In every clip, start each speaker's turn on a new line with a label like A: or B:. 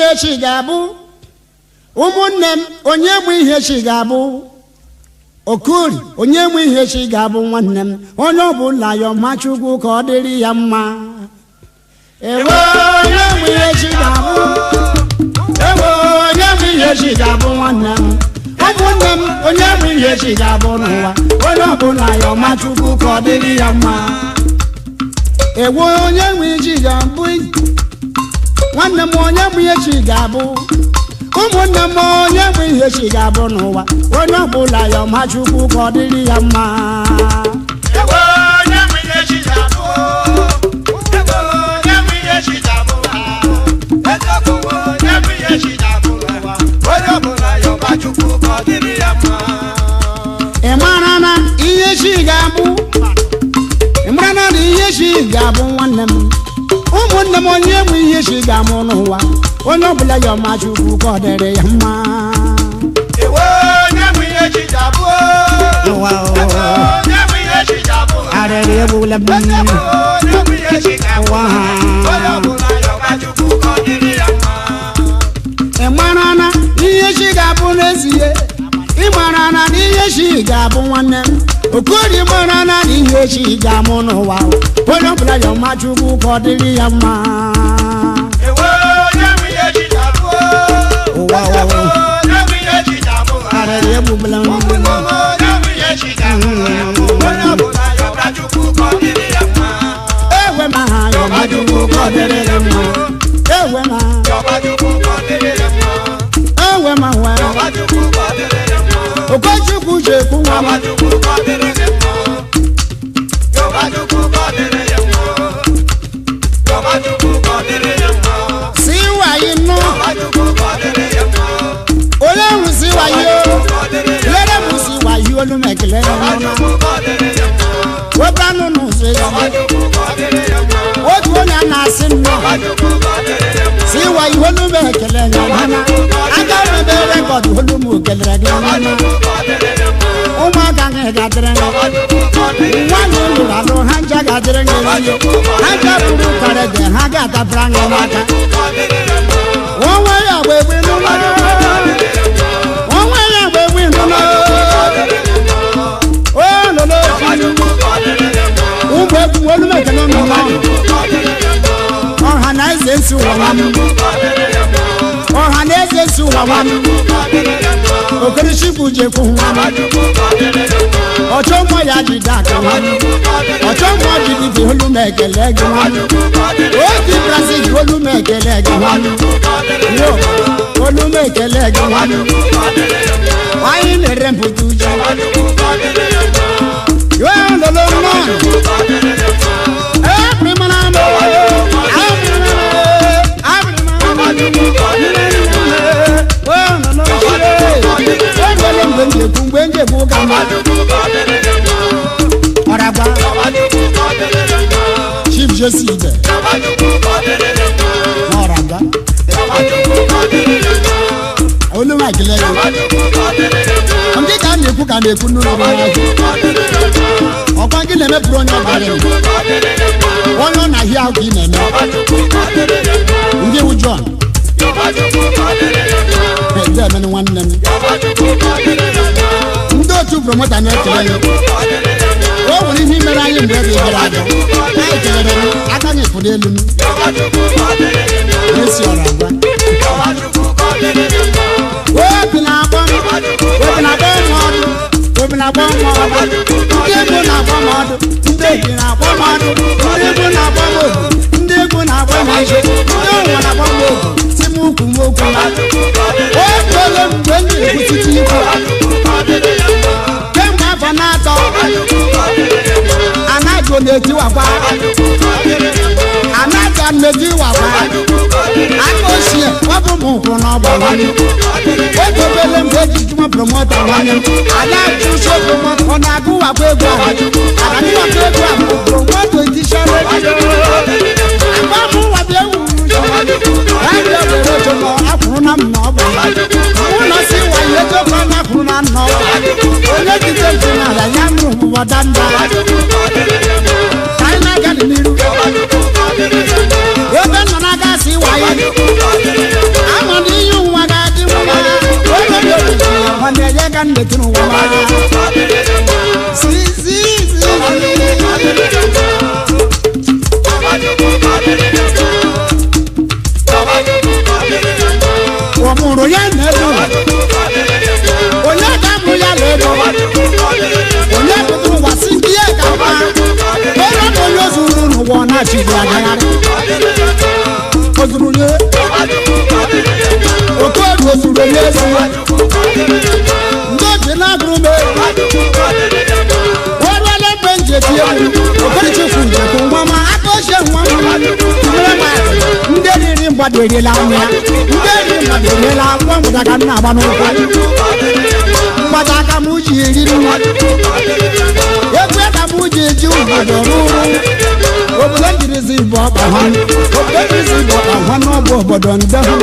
A: Ihe chi ga-abụ, ụmụnne m, onye mụ ihe chi ga-abụ? Okori, onye mụ ihe chi ga-abụ? Nwanne m, onye ọbụla yọma Chukwu ka ọ dịrị ya mma. Ewe, onye mụ ihe chi ga-abụ? Ewe, onye mụ ihe chi ga-abụ? Nwanne m, ụmụnne m, onye mụ ihe chi ga-abụ n'ụwa? Onye ọbụla yọma Chukwu ka ọ dịrị ya mma. Ewe, onye nwe chi ga-abụ? Nwanne m, onye mụ ihe chi ga-abụ? Ụmụnne m, onye nwe ihe chi ga-abụ n'ụwa? Onye ọbụla yọma Chukwu ka ọ dịrị ya mma.
B: Ewe, onye nwe ihe chi ga-abụ? Ewe, onye nwe ihe chi ga-abụ? Eziokwu, onye nwe ihe chi ga-abụ? Onye ọbụla yọba Chukwu ka ọ dịrị ya mma.
A: Ị mara na ihe chi ga-abụ? Ị mara na ihe chi ga-abụ? Nwanne m, ụmụnne m, onye nwe ihe chi ga-amụ n'ụwa? Onye ọbụla yọma Chukwu ka ọ dịrị ya mma.
B: Ewe, onye nwe ihe chi ga-abụ?
A: Ụwa.
B: Ewe, onye nwe ihe chi ga-abụ?
A: Arịrị egbula m.
B: Eziokwu, onye nwe ihe chi ga-abụ?
A: Ụwa.
B: Onye ọbụla yọba Chukwu ka ọ dịrị ya mma.
A: Ị mara na ihe chi ga-abụ n'ezie? Ị mara na ihe chi ga-abụ? Nwanne m Okori, mara na ihe chi ga-amụ n'ụwa? Onye ọbụla yọma Chukwu ka ọ dịrị ya mma.
B: Ewe, onye nwe ihe chi ga-abụ?
A: Ụwa.
B: Eziokwu, onye nwe ihe chi ga-abụ?
A: Arịrị egbula m.
B: Onye nwe ihe chi ga-abụ? Onye ọbụla yọba Chukwu ka ọ dịrị ya mma.
A: Ewe ma ha yọma Chukwu ka ọ dịrị ya mma. Ewe ma
B: Yọba Chukwu ka ọ dịrị ya mma.
A: Ewe ma nwa.
B: Yọba Chukwu ka ọ dịrị ya mma.
A: Okochukwu jekwu nwa m.
B: Yọba Chukwu ka ọ dịrị gị mma. Yọba Chukwu ka ọ dịrị ya mma. Yọba Chukwu ka ọ dịrị ya mma.
A: Si wayi nụ.
B: Yọba Chukwu ka ọ dịrị ya mma.
A: Onye hụ si wayi o.
B: Chukwu ka ọ dịrị ya
A: Lere m si wayi olu m ekele
B: Yọba
A: n'ọma.
B: Chukwu ka ọ dịrị ya mma.
A: Webanụ n'ụzọ
B: Yọba
A: ezi.
B: Chukwu ka ọ dịrị ya mma.
A: Otu onye a na-asị nnọọ.
B: Yọba Chukwu ka ọ dịrị ya mma.
A: Si wayi olu m ekele n'ọma. Aka mebe record olu m kelere gị
B: Yọba
A: n'ọma.
B: Chukwu ka ọ dịrị ya mma.
A: Ụmụaka gị ga-adịrị gị.
B: Yọba Chukwu ka ọ dịrị ya mma.
A: Nwaanyị lụrụ alụ, ha nja ga-adịrị gị. Ha nja buru karịdị, ha ga-adabara gị n'aka.
B: Chukwu ka ọ dịrị ya mma.
A: Onwe ya gba egbe n'ụlọ. Onwe ya gba egbe n'ụlọ. O lolo
B: Yọba Chukwu ka ọ dịrị ya mma.
A: ụmụ egwu olu m ekele n'ụlọ.
B: Chukwu ka ọ dịrị ya mma.
A: Ọha na eze nsi ụwa nwa m.
B: Chukwu ka ọ dịrị ya mma.
A: Ọha na eze nsi ụwa nwa m.
B: Chukwu ka ọ dịrị ya mma.
A: Okerechukwu jekwu nwa m.
B: Chukwu ka ọ dịrị ya mma.
A: Ọchọ mmụọ ya jide aka nwa m.
B: Chukwu ka ọ dịrị
A: Ọchọ mmụọ jide olu m ekele gị nwa m.
B: Chukwu ka ọ dịrị
A: Obi Brazil, olu m ekele gị nwa m.
B: Chukwu ka ọ dịrị
A: Yo, olu m ekele gị nwa m.
B: Chukwu ka ọ dịrị ya mma.
A: Anyị na-ere mpụta uche.
B: Chukwu ka ọ dịrị ya mma.
A: Yo lolo nnọọ.
B: Chukwu ka ọ dịrị ya mma.
A: Abụrịmara m, abụrịmara m.
B: Chukwu ka ọ dịrị ya mma.
A: Enwere mgbe m ji-ekwu, mgbe m ji-ekwu ka mma.
B: Chukwu ka ọ dịrị ya mma.
A: Ọragba.
B: Chukwu ka ọ dịrị ya mma.
A: Chief Jesse Ibe
B: Chukwu ka ọ dịrị ya mma.
A: na ọragba.
B: Chukwu ka ọ dịrị ya mma.
A: Olu m ekele gị.
B: Chukwu ka ọ dịrị ya mma.
A: Ndị ka a na-ekwu ka a na-ekwu n'ụlọ ọrụ ahụ.
B: Chukwu ka ọ dịrị ya mma.
A: Ọkwa gị na-emepụrụ onye ọbara.
B: Chukwu ka ọ dịrị ya mma.
A: Onye ọ na-ahịa ahụ ka ị na-eme.
B: Chukwu ka ọ dịrị ya mma.
A: Ndị wu John.
B: Chukwu ka ọ dịrị ya mma.
A: Ede emene nwanne m.
B: Chukwu ka ọ dịrị ya mma.
A: Ndị otu promoter na-ekele gị.
B: Chukwu ka ọ dịrị ya mma.
A: O nwere ihe mere anyị mgbe ebe gara aga. Anyị kelere gị, aka anyị pụrụ elu m.
B: Chukwu ka ọ dịrị ya mma.
A: Na-esi ọragba.
B: Chukwu ka ọ dịrị ya mma.
A: Obi na-akpọ m, obi na-akpọ m ọdụ, obi na-akpọ m ọdụ. Ndị egwu na-akpọ m ọdụ, ndị egwu na-akpọ m ọdụ, ndị egwu na-akpọ m obu, ndị egwu na-akpọ m eze, ndị ụwa na-akpọ m obu, si m ukwu m okwu na. O tole mgbe m na-ekwutite ikwu. Kemgbe afọ na-atọ, anaghị na-etiwakwa, anaghị na-etiwakwa. Aka ochie, ọ bụ m ụkwụ n'ọgba nwanne. Oge obele mgbe eji jụma promoter nwanne m, ada achụso promoter, ọ na-agụwakwa egwu ahụ. Agụwakwa egwu ahụ, promoter etishara agba m ụwa bịa wuru. Abịa were oche ma akwụrụ na m na ọ bụ mụ na si wayo ejekwa na akwụrụ na nna ọ bụ. Onye jide ntị n'ala ya nụrụ ụwa danda. Ka anyị na-aga n'iru. Ebe nọ na-aga si wayo. ka m detụrụ ụwa ma. Si si si. Ọ mụrụ ya n'elu ụwa. Onye ka mụ ya n'elu ụwa. Onye pụtara ụwa si ndị ya ka mma. Onye bụ onye zuru n'ụwa ọ na-achịgbu agagharị. O zuru ya. Okorie o zuru onye ezi. Ndị oji na-agụrụ m egwu. Onye mgbe m ji eti egwu. Okorichukwu njekwu nwa ma aka ochie nwa m. Tụnyere m atụ. Ndị riri mgbada eriela nwa ya. Ndị riri mgbada eriela nwa mgbada ka m na-agba n'ụkwụ. Mgbada aka m ji eri nwa. Egwu ka m ji eji obodo rụrụ. Obodo njirizi bụ ọkpa ha. Obodo njirizi bụ ọkpa ha n'ọbụ obodo nde ha.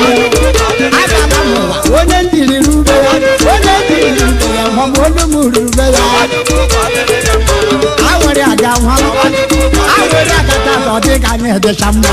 A: Agala m ụwa onye njiri rube ya. Onye njiri rube ya ma ọ bụ olu m rube ya. Awere aga nwa. Awere aga tata ọ dị ka anyị dịcha mma.